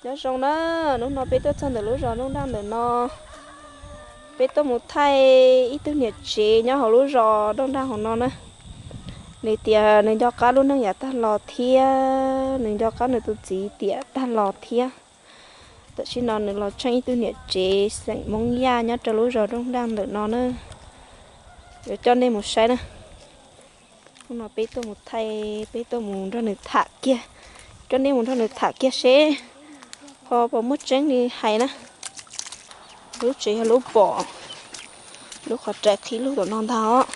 Nyob zoo na, hnub no peb tuaj txog ntawm lub zos Rooj Nraj ntawm no, peb tuaj mus thaij ib tug niam tsev nyob hauv lub zos Rooj Nraj hauv no na. Nws tias nws nco qab lub neej yav tag los thiab nws nco qab nws tus txiv tiam tag los thiab. Tam sim no nws los tsheej ib tug niam tsev xeem Hmoob Yaj nyob rau lub zos Rooj Nraj ntawm no na. Yuav coj nej mus saib na. Hnub no peb tuaj mus thaij, peb tuaj mus nrog nws tham kiag, coj nej mus nrog nws tham kiag seb ho puas muaj tseeb li hais na. Lub tsev yog lub pom, lub qhov rais qhib lug tom no ntag os.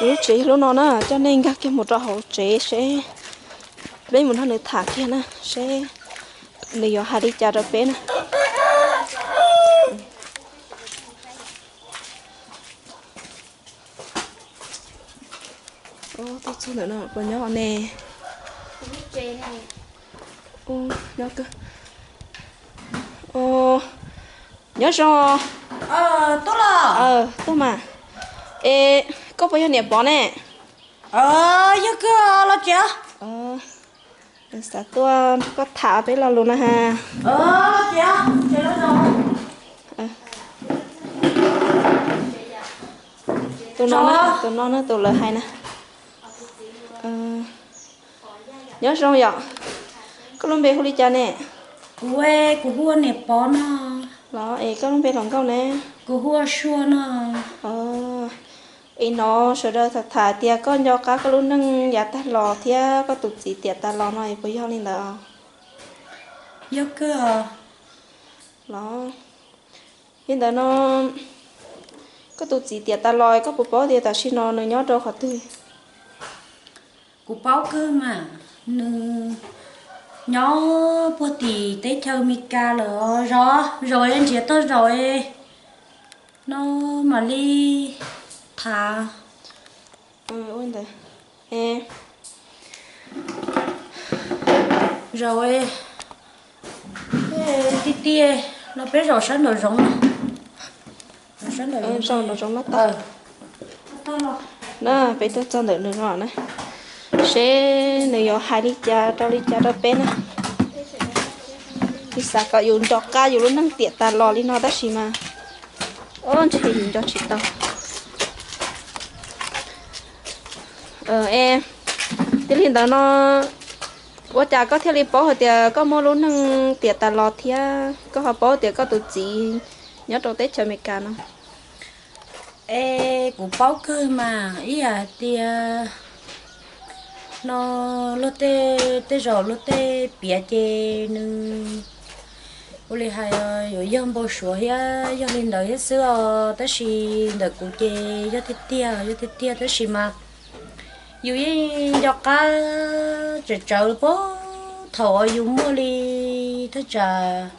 Lub tsev yog lub no na, coj nej nkag kiag mus rau hauv tsev seb, peb mus nrog nws tham kiag na, seb nws yuav hais li cas rau peb na. Tuaj txog ntawm no puas nyob ne? Nyob zoo. Tuaj mas. Es koj puas yog niam Pov ne? Yog kawg los tsev. Xav tuaj nrog koj tham peb lo lus na ha. Tus no, tus no ne, tus lawv hais na. Nyob zoo yom. Koj lub npe hu li cas ne? Kuv, kuv hu ua niam Pov no. Los es koj lub npe hluas nkauj ne? Kuv hu ua Sua no. Es no sawv daws tham tham tias koj nco qab koj lub neej yav tag los thiab koj tus txiv tiam tas los no es puas yog li ntawd? Yog kawg. Los li ntawd no, koj tus txiv tiam tas los koj puas paub tias tam sim no nws nyob rau qhov twg? Kuv paub kawg mas, nws nyob puag tim teb chaws Amelikas lawm. Zos, zos nrhiav tau zaum no mam li tham. Zaum tiag tiag no peb zaum sab nraum zoov no. Zaum nraum zoov no tag. Na peb tuaj txog ntawm nws no na, seb nws yuav hais li cas rau li cas rau peb na. Yus xav kom yus nco qab yus lub neej tiam tas los li no tab sis mas, o, ntshe yus nco tsis tau. Es, tib li ntawd no, ua cas koj thiaj li paub hais tias koj muaj lub neej tiam tas los thiab koj ho paub tias koj tus txiv nyob rau teb chaws Amelikas no? Es kuv paub kawg mas, ib yam hais tias no luag tej, tej zaum luag tej piav ces nws ua li hais yuav yog npau suav thiab yog li ntawd thiab xwb os, tab sis ntawm kuv ces yog tiag tiag, yog tiag tiag tab sis mas yus yeej nco qab tsawm tsawv puag thaum uas yus muaj li thaj tsam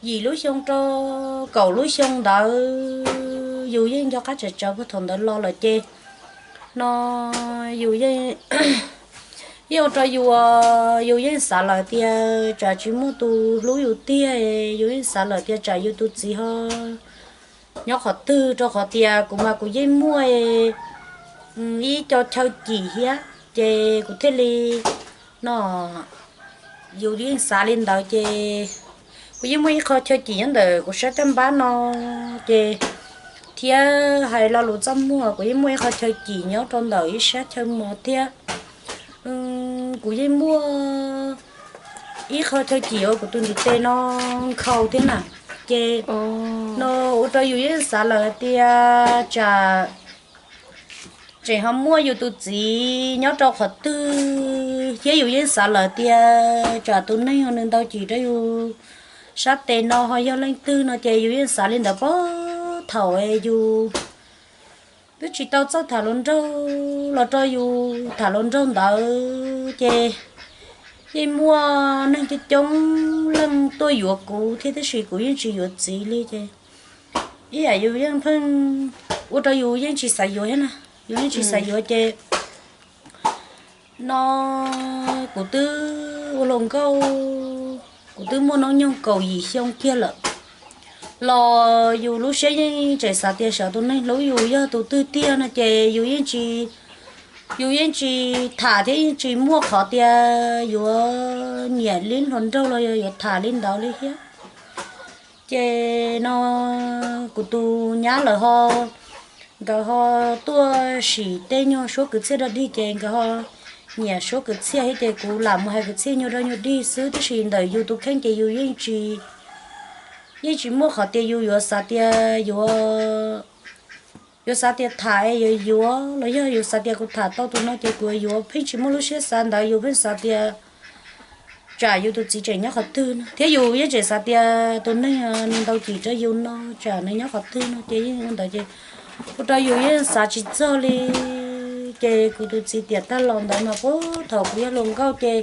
yim lub xyoo rau kaum lub xyoo ntawd, yus yeej nco qab tsawm tsawv puag thaum ntawd los lawm ces no yus yeej, yeej ua rau yus, yus yeej xav lawm tias tsam tsis muaj tus hlub yus tiag, yus yeej xav lawm tias tsam yus tus txiv ho nyob qhov twg, rau qhov tias kuv mas kuv yeej muaj ib co chaw cim thiab, ces kuv thiaj li no, yus yeej xav li ntawd ces kuv yeej muaj ib qho chaw cim nyob ntawm kuv sab caj npab no, ces thiab hais lo lus txaj muag kuv yeej muaj ib qho chaw cim nyob rau ntawm ib sab chaw mos thiab. Kuv yeej muaj ib qho chaw cim uas kuv tus ntiv tes no nkhaus thiab na, ces no ua rau yus yeej xav lawm hais tias tsam tseem ho muaj yus tus txiv nyob rau qhov twg thiab, yus yeej xav lawm tias tsam tus neeg uas nws ntaus cim rau yus sab tes no ho yog leej twg no, ces yus yeej xav li ntawd puag thaum yus twb tsis tau txawj tham hluas nraug los rau yus tham hluas nraug ntawd ces yeej muaj neeg coob coob leej tuaj yuav kuv thiab tab sis kuv yeej tsis yuav txiv li ces ib yam yus yeej pheej ua rau yus yeej tsis xav yuav thiab na, yus yeej tsis xav yuav ces no kuv twb ua hluas nkauj, kuv twb muaj hnub nyoog kaum yim xyoo kiag lawm, los yus lub siab yeej tseem xav tias xyov tus neeg hlub yus yog tus twg tiag no ces yus yeej tsis, yus yeej tsis tham thiab yeej tsis muaj qhov tias yuav nyiam li hluas nraug los yog yuav tham li ntawd li thiab. Ces no kuv tus nyab lawv ho, nkawd ho tuaj sim tej nyuag suab kwv txhiaj dog dig ces nkawd ho nyiam suab kwv txhiaj thiab ces kuv lam mus hais kwv txhiaj nyuag dog nyuag dig xwb, tab sis ntawm yus tus kheej ces yus yeej tsis, yeej tsis muaj qhov tias yus yuav xav tias yuav, yuav xav tias tham es yuav yuav los yog yus xav tias kuv tham tau tus no ces kuv yuav yuav, pheej tsis muaj lub siab xav ntawd, yus pheej xav tias tsam yus tus txiv tseem nyob qhov twg no thiab yus yeej tseem xav tias tus neeg nws ntaus cim rau yus no tsam nws nyob qhov twg no ces yeej ua ntawd ces ua rau yus yeej xav tsis txog li. Ces kuv tus txiv tiam tag los ntawd mas puag thaum kuv yog hluas nkauj ces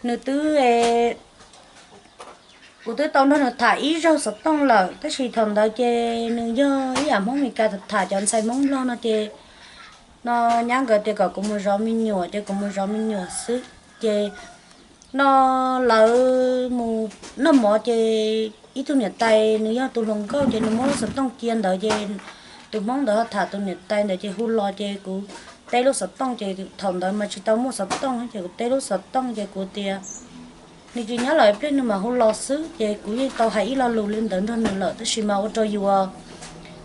nws twb, kuv twb tau nrog nws tham ib zaug xov tooj lawm, tab sis thaum ntawd ces nws yog ib yam Hmoob Mes Kas tham cov ntxhais Hmoob Nplog no ces no nyab nkawd tias kom kuv mus zov me nyuam ces kuv mus zov me nyuam xwb. Ces no lawv mus noj mov ces ib tug niam tais nws yog tus hluas nkauj ces nws muab lub xov tooj cia ntawd ces tus Hmoob ntawd ho tham tus niam tais ntawd ces hu los ces kuv teb lub xov tooj ces thaum ntawd mas tsis tau muaj xov tooj ces kuv teb lub xov tooj ces kuv tias nws tsis nyob lawm, ib pliag nws mam hu los xwb. Ces kuv yeej tau hais ib lo lus li ntawd nrog nws lawm tab sis mas ua rau yus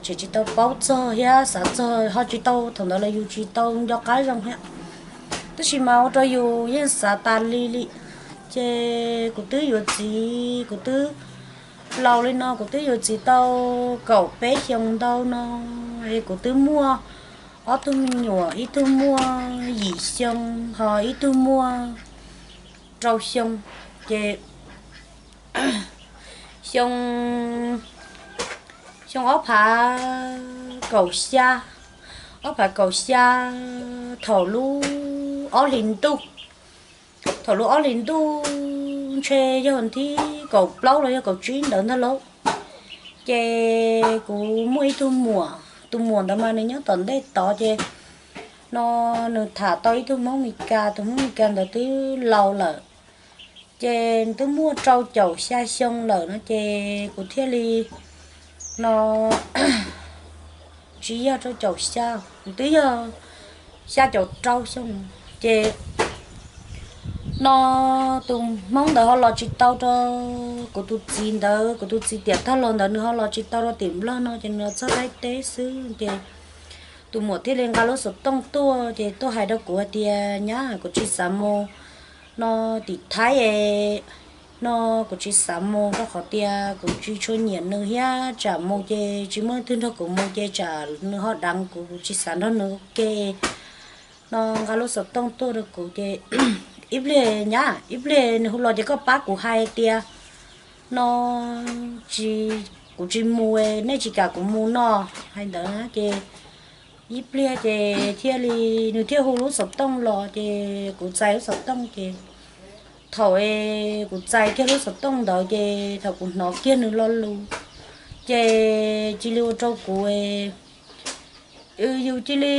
tseem tsis tau paub txog thiab xav txog ho tsis tau, thaum ntawd los yus tsis tau nco qab zoo thiab, tab sis mas ua rau yus yeej xav tas li li. Ces kuv twb yuav txiv, kuv twb laus li no, kuv twb yuav txiv tau kaum peb xyoos ntau no es kuv twb muaj ob tug me nyuam, ib tug muaj yim xyoo ho ib tug muaj rau xyoo. Ces xyoo, xyoo ob phav kaum xya, ob phav kaum xya thaum lub ob hlis ntuj, thaum lub ob hlis ntuj ntshe yog thib kaum plaub los yog kaum tsib ntawd ntag lauj. Ces kuv muaj ib tug muam, tus muam ntawd mas nws nyob tom ntej tod ces no nws tham tau ib tug Hmoob Mes Kas, tus Hmoob Mes Kas ntawd twb laus lawm ces twb muaj rau caum xya xyoo lawm no ces kuv thiaj li no tsis yog rau caum xya, kuv twb yog xya caum rau xyoo ces no tus Hmoob ntawd ho los tsis tau rau kuv tus txiv ntawd, kuv tus txiv tiam tag los ntawd nws ho los tsis tau rau tim Nplog no ces nws los txog Thaib teb xwb ces tus muam thiaj li nqa lub xov tooj tuaj ces tuaj hais rau kuv hais tias nyab, kuv tsis xav mus no tim Thaib es no kuv tsis xav mus rau qhov tias kuv tsis tshua nyiam nws thiab tsam mus ces tsis muaj leej twg nrog kuv mus ces tsam nws ho deev kuv, kuv tsis xav nrog nws ua ke no nqa lub xov tooj tuaj rau kuv ces ib pliag nyab, ib pliag nws hu los ces koj pab kuv hais tias no tsis, kuv tsis mus, nej tsis kam kuv mus no hais ntawd ces ib pliag ces thiaj li nws thiaj hu lub xov tooj los ces kuv txais lub xov tooj ces thaum es kuv txais kiag lub xov tooj ntawd ces thaum kuv hnov kiag nws lo lus ces cia li ua rau kuv, yus cia li,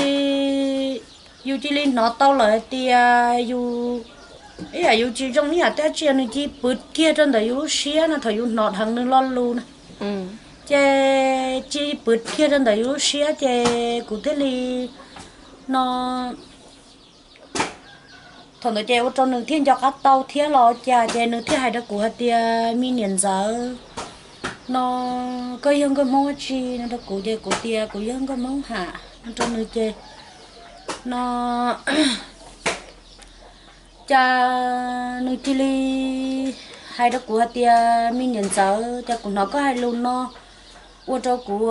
yus cia li hnov tau lawm hais tias yus, ib yam yus tsis zoo ib yam dab tsi nws cia li pw kiag rau ntawm yus lub siab no thaum yus hnov dheev nws lo lus na. Ces cia li pw kiag rau ntawm yus lub siab ces kuv thiaj li no thaum ntawd ces ua rau nws thiaj nco qab tau thiab los cas ces nws thiaj hais rau kuv hais tias me niam ntxawm no koj yog nkauj Hmoob dab tsi no rau kuv ces kuv tias kuv yog nkauj Hmoob Ham no rau nws ces no cas nws cia li hais rau kuv hais tias me niam ntxawm, cas kuv hnov koj hais lus no ua rau kuv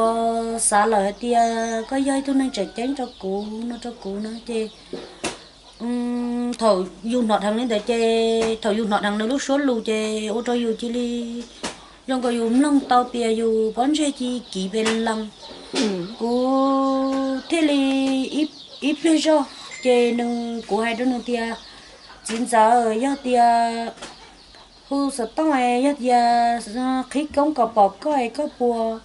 xav lawm hais tias koj yog ib tug neeg tseem ceeb rau kuv no rau kuv na ces thaum yus hnov dheev li ntawd ces thaum yus hnov dheev nws lub suab lus ces ua rau yus cia li zoo nkaus yus mloog tau tias yus pob ntseg cia li kiv pes lees. Kuv thiaj li ib pliag zog ces nws, kuv hais rau nws tias txiv ntxawm, yog tias hu xov tooj es yog tias qhib koob kom pom koj es koj puas,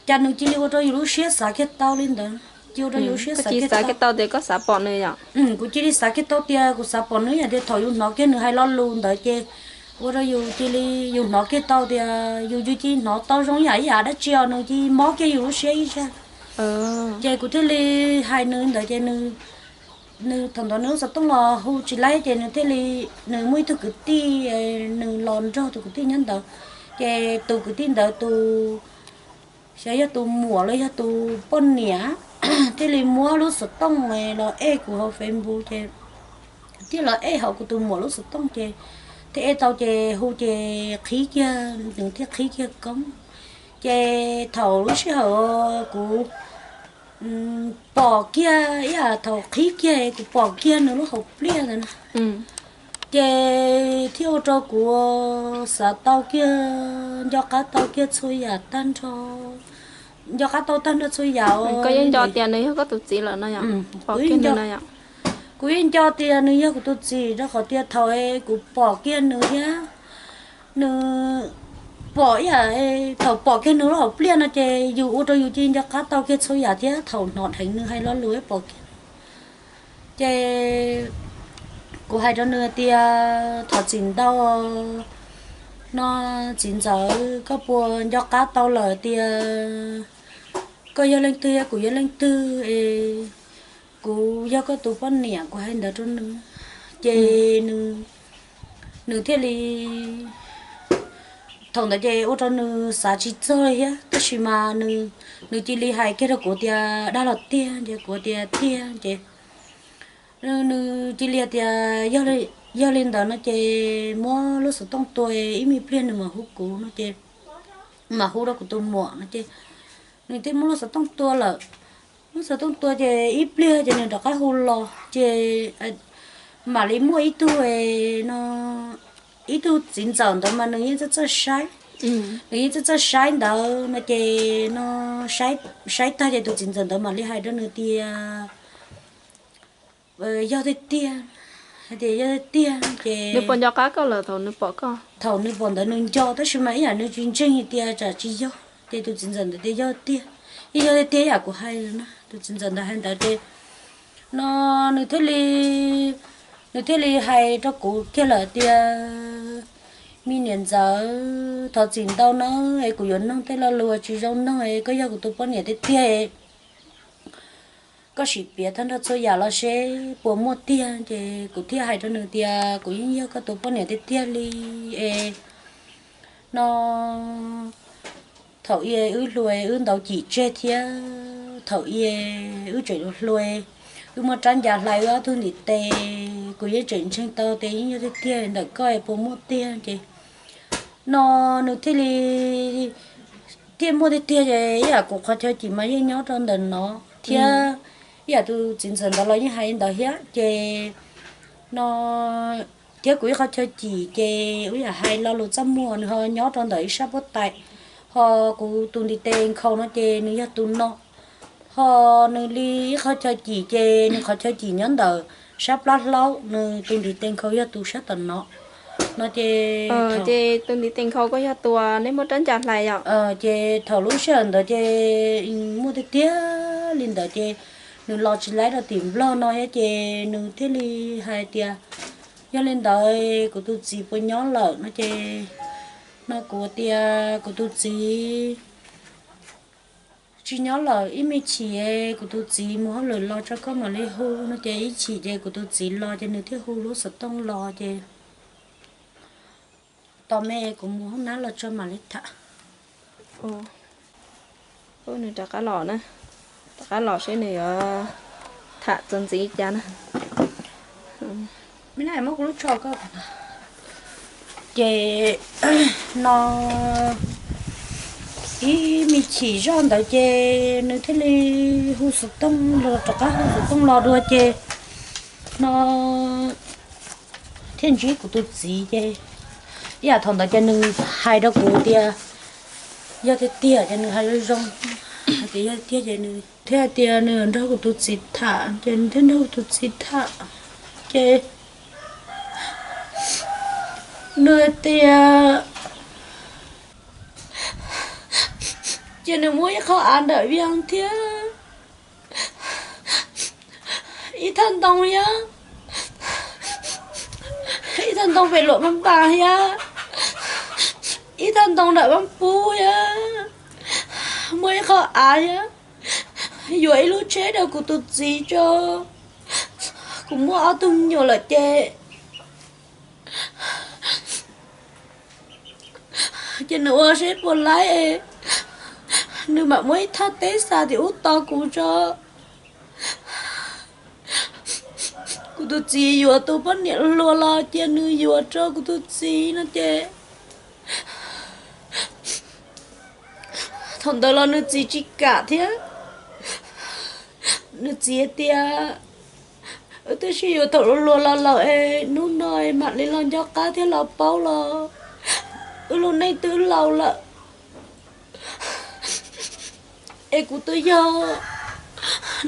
cas nws cia li ua rau yus lub siab xav kiag tau li ntawd, cia ua rau yus lub siab xav kiag tau tias koj xav pom nws yom. Kuv cia li xav kiag tau tias kuv xav pom nws yom, tias thaum yus hnov kiag nws hais lo lus ntawd ces ua rau yus cia li, yus hnov kiag tau tias yus, yus cia li hnov tau zoo yam ib yam dab tsi os, nws cia li mob kiag yus lub siab ib zag. Ces kuv thiaj li hais nws ntawd ces nws, nws thaum ntawd nws lub xov tooj los hu tsis laib ces nws thiaj li, nws muaj ib tug kwv tij, nws los nrog tus kwv tij nyob ntawd, ces tus kwv tij ntawd tus, xyov yog tus muam los yog tus poj niam, thiaj li muab lub xov tooj los ej kuv hauv Facebook ces, thiaj los ej hauv kuv tus muam lub xov tooj ces, thiaj ej tau ces hu ces qhib kiag, nws thiaj qhib kiag koob. Ces thaum lub sij hawm kuv pom kiag ib yam, thaum qhib kiag kuv pom kiag nws lub hauv pliaj ntawd na, ces thiaj ua rau kuv xav tau kiag, nco qab tau kiag txhua yam tag nrho, nco qab tau tag nrho txhua yam. Koj yeej nco tias nws yog koj tus txiv lawm no yom? Kuv yeej nco tias nws yog kuv tus txiv rau qhov tias thaum kuv pom kiag nws thiab, nws pom ib yam, thaum pom kiag nws lub hauv pliaj no ces yus ua rau yus cia li nco qab tau kiag txhua yam thiab thaum hnov dheev nws hais lo lus pom kiag. Ces kuv hais rau nws tias thov txim ntau no, txiv ntxawm, koj puas nco qab tau lawm tias koj yog leej twg thiab kuv yog leej twg es kuv yog koj tus poj niam, kuv hais ntawd rau nws. Ces nws thiaj li, thaum ntawd ces ua rau nws xav tsis txog li thiab, tab sis mas nws cia li hais kiag rau kuv tias dag los tiag, ces kuv tias tiag ces nws cia li tias yog li ntawd no ces muab lub xov tooj tua, ib me pliag nws mam hu kuv no ces, mam hu rau kuv tus muam no ces nws thiaj muab lub xov tooj tua lawm. Lub xov tooj tua ces ib pliag ces nws rov qab hu los ces mam li muaj ib tug no, ib tug txiv ntxawm ntawd mas nws yeej txawj txawj saib, nws yeej txawj txawj saib ntawd no ces no, saib tag ces tus txiv ntxawm ntawd mam li hais rau nws tias yog tiag tiag, hais tias yog tiag tiag ces nws puas nco qab koj lawm thaum nws pom koj? Thaum nws pom ntawd nws nco, tab sis mas ib yam nws tsis ntseeg tias tsam tsis yog, ces tus txiv ntxawm ntawd tias yog tiag, yeej yog tiag tiag yam kuv hais na. Tus txiv ntxawm ntawd hais ntawd ces no nws thiaj li, nws thiaj li hais rau kuv kiag lawm tias me niam ntxawm, thov txim ntau na, es kuv yuav nug tej lo lus tsis zoo nug, es koj yog kuv tus poj niam tiag tiag, koj sim piav tag nrho txhua yam los seb puas muaj tiag. Ces kuv thiaj hais rau nws tias kuv yeej yog koj tus poj niam tiag tiag li es no, thaum ub wb hluas wb ntaus cim tseg thiab, thaum ub wb tseem hluas, wb muaj rab ncas hlais wb ob tug ntiv tes, kuv yeej tseem ntseeg tau tias yeej yog tiag tiag ntawm koj es puas muaj tiag. Ces no nws thiaj li, thiaj muaj tiag tiag ces ib yam kuv qhov chaw cim mas yeej nyob rau ntawm no thiab, ib yam tus txiv ntxawm ntawd los yeej hais li ntawd thiab ces no thiab kuv ib qhov chaw cim ces ib yam hais lo lus txaj muag nws ho nyob rau ntawm ib sab puab tais, ho kuv tus ntiv tes nkhaus no ces nws yog tus no, ho nws li ib qhov chaw cim ces nws qhov chaw cim nyob ntawm sab plab hlaub, nws tus ntiv tes nkhaus yog tus sab tom no no ces ces tus ntiv tes nkhaus koj yog tus neb muaj rab ncas hlais yom? Ces thaum lub sij hawm ntawd ces muaj tiag tiag li ntawd ces nws los tsis laib rau tim Nplog no thiab ces nws thiaj li hais tias yog li ntawd kuv tus txiv puas nyob lawm no ces no kuv tias kuv tus txiv tsis nyob lawm, ib me chim kuv tus txiv mus hauj lwm los tso koj mam li hu no ces ib chim ces kuv tus txiv los ces nws thiaj hu lub xov tooj los ces tos me kuv mus hoob nab los tso mam li tham. Nws rov qab los na, rov qab los seb nws yuav tham txuas ntxiv li cas na. Muab kuv lub tsho koj. Ces no ib me chim zoj ntawd ces nws thiaj li hu xov tooj los, rov qab hu xov tooj los dua ces no thiaj ntsib kuv tus txiv ces ib yam thaum ntawd ces nws hais rau kuv tias yog tiag tiag ces nws hais zoo zoo, hais tias yog tiag ces nws thiaj hais tias nws nrog kuv tus txiv tham ces nws thiaj nrog kuv tus txiv tham ces nws hais tias ces nws muab ib qho av ntawm Vias thiab ib thaj ntoo thiab ib thaj ntoo pem Luam Npas Npas thiab ib tag ntoo nram vaj pub, muaj ib qho av, yuav ib lub tsheb rau kuv tus txiv tso. Kuv muaj ob tug me nyuam lawm ces, ces nws ua seb puas laib, nws mam muab ib thaj teb xa tim ub tos kuv tso. Kuv tus txiv yuav tus poj niam hluas los cia nws yuav rau kuv tus txiv no ces, thaum ntawd los nws txiv tsis kam thiab. Nws txiv tias, wb twb sib yuav thaum luag los lawm es hnub no mam li los nco qab thiab los paub los wb lub neej twb laus lawm. Es kuv twb yog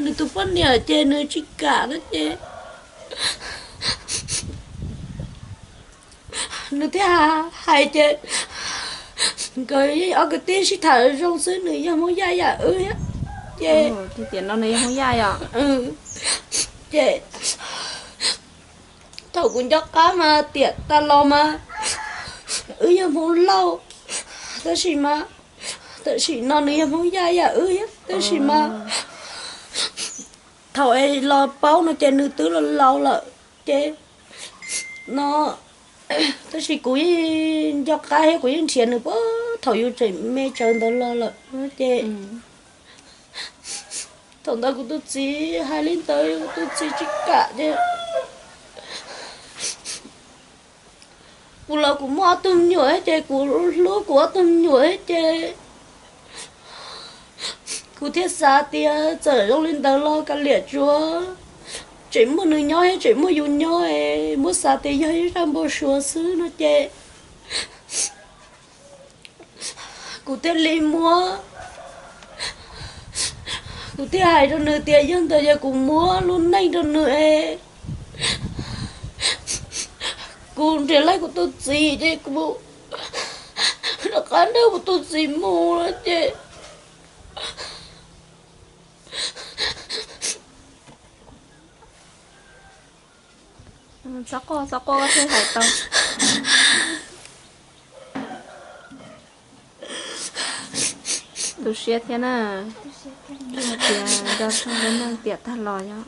nws tus poj niam ces nws tsis kam no ces, nws thiaj hais ces nkawd ob kwv tij sib tham zoo xwb, nws yog Hmoob Yaj yam wb thiab. Ces, ces thaum kuv nco qab mas tiam tas los mas wb yog Hmoob Lauj, tab sis mas tam sim no nws yog Hmoob Yaj yam wb thiab, tab sis mas thaum es los paub no ces nws twb los laus lawm. Ces no, tab sis kuv yeej nco qab thiab kuv yeej nrhiav nws puag thaum yus tseem me tsawv ntawd los lawm ces, thaum ntawd kuv tus txiv hais li ntawd kuv tus txiv tsis kam ces, kuv los kuv muaj ob tug me nyuam ces kuv hlub kuv ob tug me nyuam ces, kuv thiaj xav tias txawm zoo li ntawd los kav liam tsuav tseem muaj nws nyob thiab tseem muaj yus nyob es muab xav tias yog ib zaj npau suav xwb no ces, kuv thiaj li muab, kuv thiaj hais rau nws tias yog ntawd yog kuv muab lub neej rau nws es kuv nrhiav laib kuv tus txiv ces kuv rov qab nrog kuv tus txiv mus no ces, txhob quaj, txhob quaj, koj thiaj hais tau. Tu siab thiab na, tias nco txog lub neej tiam tag los yog,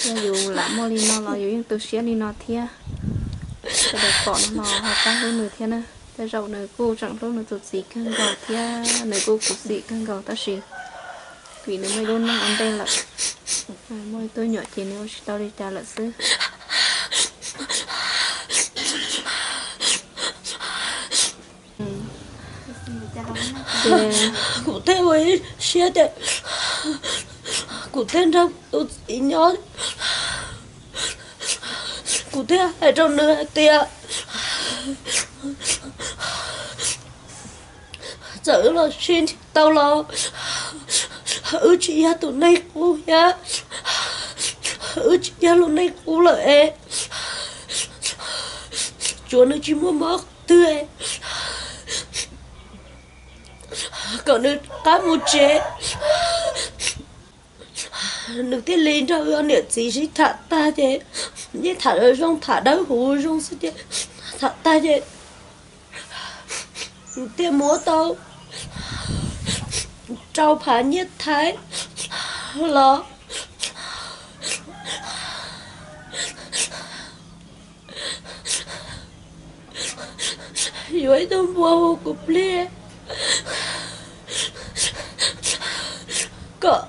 yog yus lam muaj li no los yus yeej tu siab li no thiab. Sawv daws pom no los ho pab hlub nws thiab na. Tej zaum nws kuj tseem hlub nws tus txiv kawg nkaus thiab nws kuj khuv xim kawg nkaus tab sis vim nws muaj ib lub neej ua ntej lawm, muaj ib tug nyuam ces nws ua tsis tau li cas lawm xwb. Kuv thiaj ua ib siab tias kuv thiaj nrog tus txiv nyob, kuv thiaj hais rau nws hais tias txawm wb los sib nrhiav tau los wb tsis yog tus neeg qub thiab, wb tsis yog lub neej qub lawm es tsuav nws tsis muaj mob qhov twg, kom nws rov qab mus tsev. Nws thiaj li nrog wb niam txiv sib tham tag ces, yeej tham zoo zoo, tham dawb huv zoo xwb ces, tham tag ces nws thiaj muab tau rau phav nyiaj Thaib los yuav ib tug npua hu kuv plig kom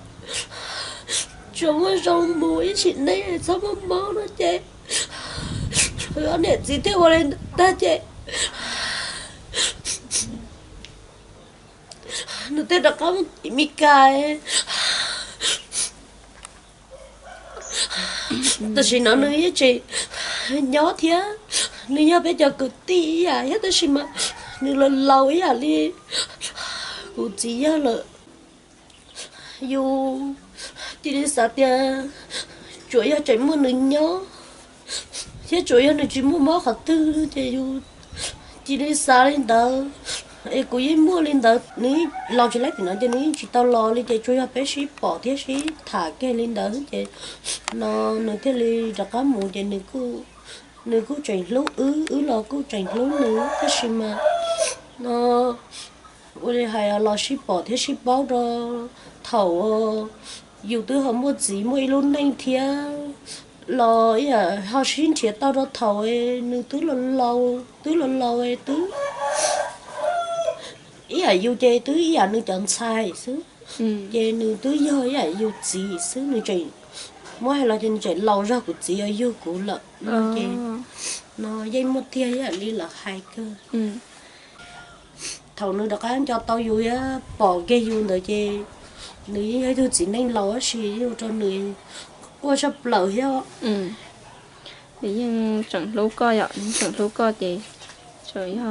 tsuas muaj zoo mus ib sim neej txhob muaj mob no ces, wb niam txiv thiaj ua li ntawd tag ces nws thiaj rov qab mus tim Mes Kas. Tam sim no nws yeej tseem nyob thiab, nws yog peb cov kwv tij ib yam thiab tab sis mas nws laus laus ib yam li kuv txiv yawg lawm. Yus cia li xav tias tsuas yog tseem muaj nws nyob thiab tsuas yog nws tsis muaj mob qhov twg ces yus cia li xav li ntawd. Es kuv yeej muaj li ntawd, nws yeej los tsis laib tim no ces nws yeej tsis tau los li ces tsuas yog peb sib pom thiab sib tham kiag li ntawd ces no nws thiaj li rov qab mus ces nws kuj tseem hlub wb, wb los kuj tseem hlub nws tab sis mas No ua li hais los sib pom thiab sib paub rau thaum yus twb ho muaj txiv muaj ib lub neej thiab los ib yam ho sib nrhiav tau rau thaum nws twb laus laus, twb laus laus twb ib yam yus ces twb ib yam nws cov ntxhais xwb, ces nws twb yog ib yam yus txiv xwb, nws tseem, muab hais los ces nws tseem laus zog kuv txiv uas yug kuv lawm no ces no yeej muaj tiag ib yam li lawv hais kawg. Thaum nws rov qab nco tau yus thiab pom kiag yus ntawd ces nws yeej yog ib tug txiv neej laus tab sis yeej ua rau nws quaj tshaj plaws thiab. Nws yeej tseem hlub koj yom, nws tseem hlub koj ces tseem yog,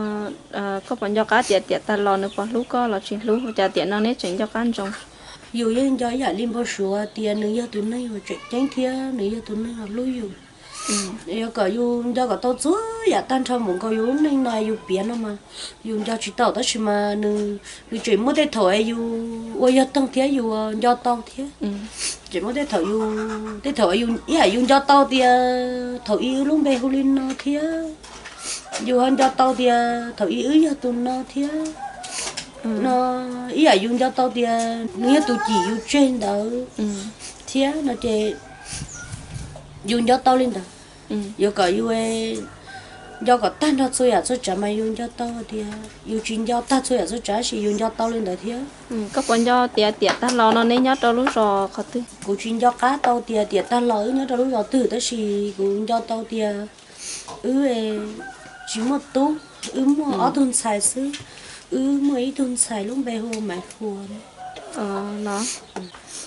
koj puas nco qab tias tiam tag los nws puas hlub koj los tsis hlub, cas tiam no neb tseem nco qab ntsoov? Yus yeej nco ib yam li npau suav tias nws yog tus neeg uas tseem ceeb thiab nws yog tus neeg uas hlub yus. Yuav kom yus nco kom tau txhua yam tag nrho mus nkaus yus lub neej no yus piav no mas yus nco tsis tau tab sis mas nws, nws tseem muaj tej thaum yus ua yog toog thiab yus nco tau thiab. Tseem muaj tej thaum yus, tej thaum yus ib yam yus nco tau tias thaum ub wb lub npe hu li no thiab yus ho nco tau tias thaum ub wb yog tus no thiab. No ib yam yus nco tau tias nws yog tus cim yus tseg ntawd thiab no ces yus nco tau li ntawd. Yuav kom yus nco kom tag nrho txhua yam txhua tsav mas yus nco tau tias yus tsis nco tag txhua yam txhua tsav tab sis yus nco tau li ntawd thiab. Koj puas nco tias tiam tag los no neb nyob rau lub zos qhov twg? Kuv tsis nco qab tau tias tiam tag los wb nyob rau lub zos twg tab sis kuv nco tau tias wb tsis muaj tub, wb muaj ob tug ntxhais xwb. Wb muaj ib tug ntxhais lub npe hu Maiv Hua no.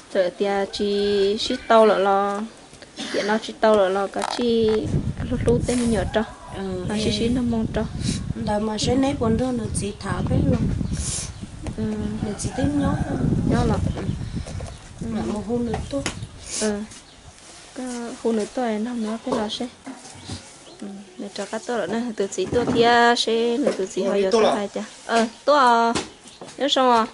Txawm tias tsis sib tau lawm los, tiam no tsis tau lawm los koj tsij hlub hlub tej me nyuam rau, sib sib nug moo rau. Ntawd mas seb neb puas nrog nws txiv tham peb los? Nws txiv twb nyob, nyob los mus hu nws tuaj. Koj hu nws tuaj nrog nws peb los seb. Nws rov qab tuaj lawm na, tus txiv tuaj thiab seb nws tus txiv ho yuav tuaj hais cas. Tuaj, nyob zoo os.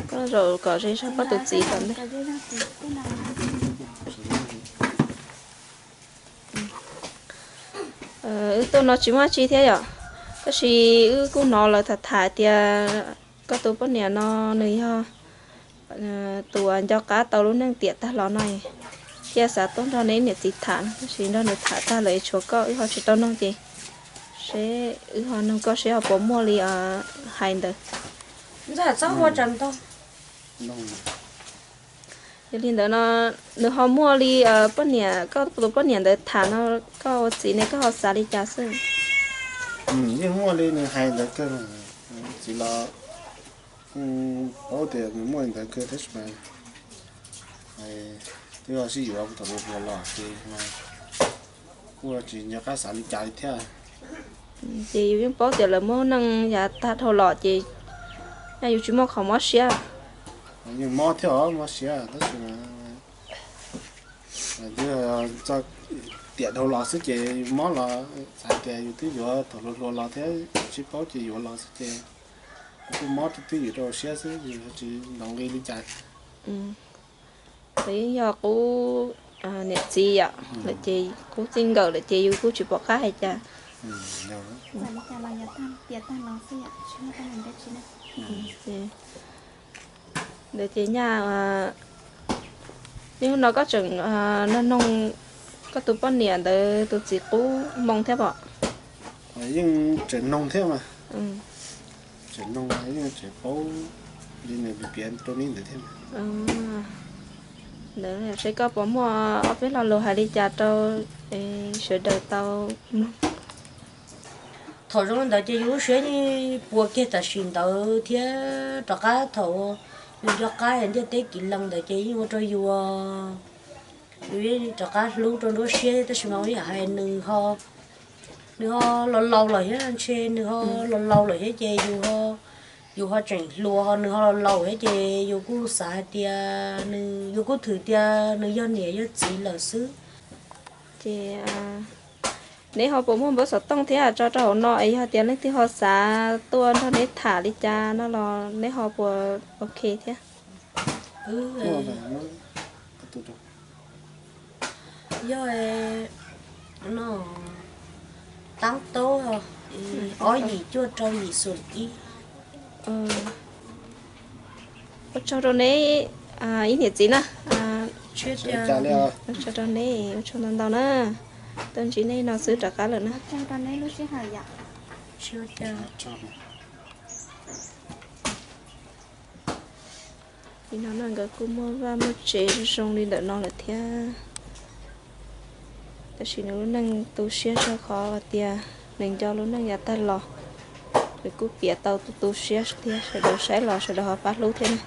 Koj zaum kom ze zog koj tus txiv kom ntej. Wb tuaj no tsis muaj tsi thiab yom, tab sis wb kuj hnov lawv tham tham tias koj tus poj niam no nws yog tus uas nco qab tau lub neej tiam tag los no, thiaj xav tuaj nrog neb niam txiv tham no, tab sis nrog nws tham tag lawm tshuav koj wb ho tsis tau noog ces seb wb ho noog koj seb ho puas muaj li hais ntawd. Yog li ntawd no, nws ho muaj li poj niam, koj tus poj niam ntawd tham no, koj ua txiv ne koj ho xav li cas xwb? Yeej muaj li nws hais ntawd kawg, txiv los paub tias nws muaj li ntawd kawg tab sis mas twb sib yuav thaum hluas hluas los ces kuj tsis nco qab xav li cas li thiab. Ces yus yeej paub tias lawv muab neej yav tag dhau los ces yus tsis muaj qhov mob siab. Yeej mob thiab os, mob siab tab sis mas twb txog tiam dhau los xwb ces yus mob los xav tias yus twb yuav thaum hluas hluas los thiab sib paub ces yuav los xwb ces kuj mob twb ywm rau siab xwb, yus tsis ntaus nqi li cas. Lawv yeej yog qub niam txiv yom, lawm ces qub txij nkawm lawm ces yus kuj tsis pom qab hais cas. Ntawd ces nyaj, niaj hnub no koj tseem noog koj tus poj niam ntawd tus txiv qub moo thiab pom? Yeej tseem noog thiab mas, tseem noog yeej tseem paub li nws piav rau neb ntawd thiab. Ntawd seb koj puas muaj ob peb lo lus hais li cas rau sawv daws tau mloog. Thaum zoo li ntawd ces yus lub siab yeej puas kiag tam sim ntawd thiab rov qab thaum yus nco qab ntiaj teb kiv lees ntawd ces yeej ua rau yus, yus yeej rov qab hlub rau nruab siab tab sis mas ua yam hais nws ho, nws ho laus laus lawm thiab, ntshe nws ho laus laus lawm thiab ces yus ho, yus ho tseem hluas ho nws ho laus laus thiab ces yus kuj xav hais tias nws, yus kuj thwm tias nws yog niam yog txiv lawm xwb. Ces neb ho puas muaj npawb xov tooj thiab tso rau hauv no es yog tias leej twg ho xav tuaj nrog neb tham li cas no los neb ho puas ok thiab? Yog No, tab taub, ob yim cuaj rau yim xus ib. Ua tsaug rau neb ib niam txiv na. Ua tsaug rau neb, ua tsaug ntau ntau na. Tuaj ntsib neb no xwb rov qab lawm na. Nim no no nkawd kuj muaj vaj muaj tsev zoo li ntawm no lawm thiab. Tab sis nws lub neej tu siab tshaj qhov tias nws nco lub neej yav tag los, nws kuj piav tau tu tu siab thiab, sawv daws saib los sawv daws ho pab hlub thiab na.